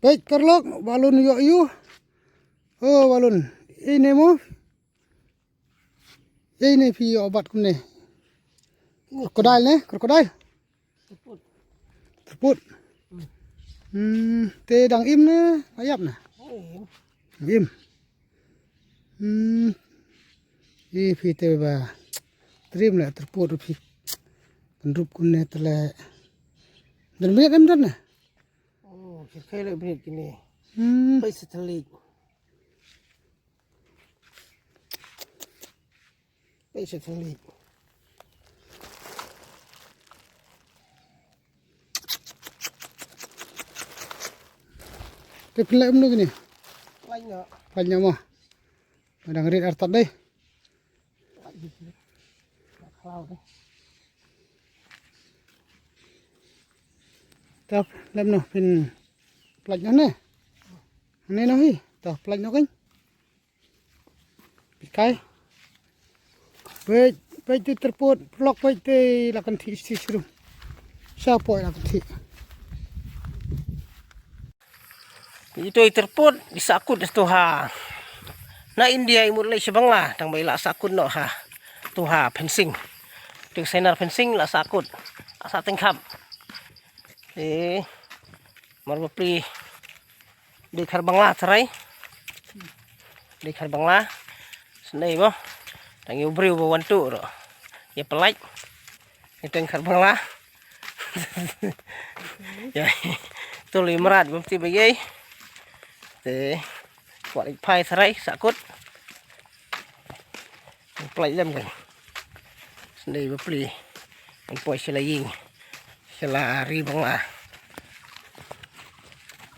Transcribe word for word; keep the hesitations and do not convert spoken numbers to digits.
Peit paralok, balun ïoh ïu. Oh, balun. Ine mo. Ine phi ïoh bat kumne. Crocodile ne, crocodile. Tyrput. Hmm, te dang im ne, ïap ne. Im. Hmm. I phi te ba trim le tyrput phi. Kan rup kumne te le. Dan minit em dan ne. Oh, sirkai le minit kini. Hmm. Peit sa thalik. Peit sa thalik. Te pynlait kumno kine? Pynlait noh. Pynlait noh mo. Dang rit artat dei. Pynlait noh kine. Khlaw dei. Te pynlait noh pynlait noh ne. Ne noh hi. Te pynlait noh kan. Kai. Peit, peit te tyrput, paralok peit te la kan thih shi shi rum. Sa poi la kan thih. Ito i tyrput, i sahkut ito ha. Na India i mut lei sha Bangla, tang ba i la sahkut noh ha. Ito ha fencing. Ito i sainar fencing la sahkut. La sah tyngkhap. Eh, mar bapli. Dei khar Bangla tharai. Dei khar Bangla. Snei mo. Tang ïa u briew ba wan tuh ruh. Ïa pynlait. Ïa tang khar Bangla. Ïa. Tu li mrad bym ti ba ïei. Te. Kwah leit phai tharai sahkut. Pynlait lem kan. Snei bapli. Kan poi sha la ïing. Sha la ri Bangla.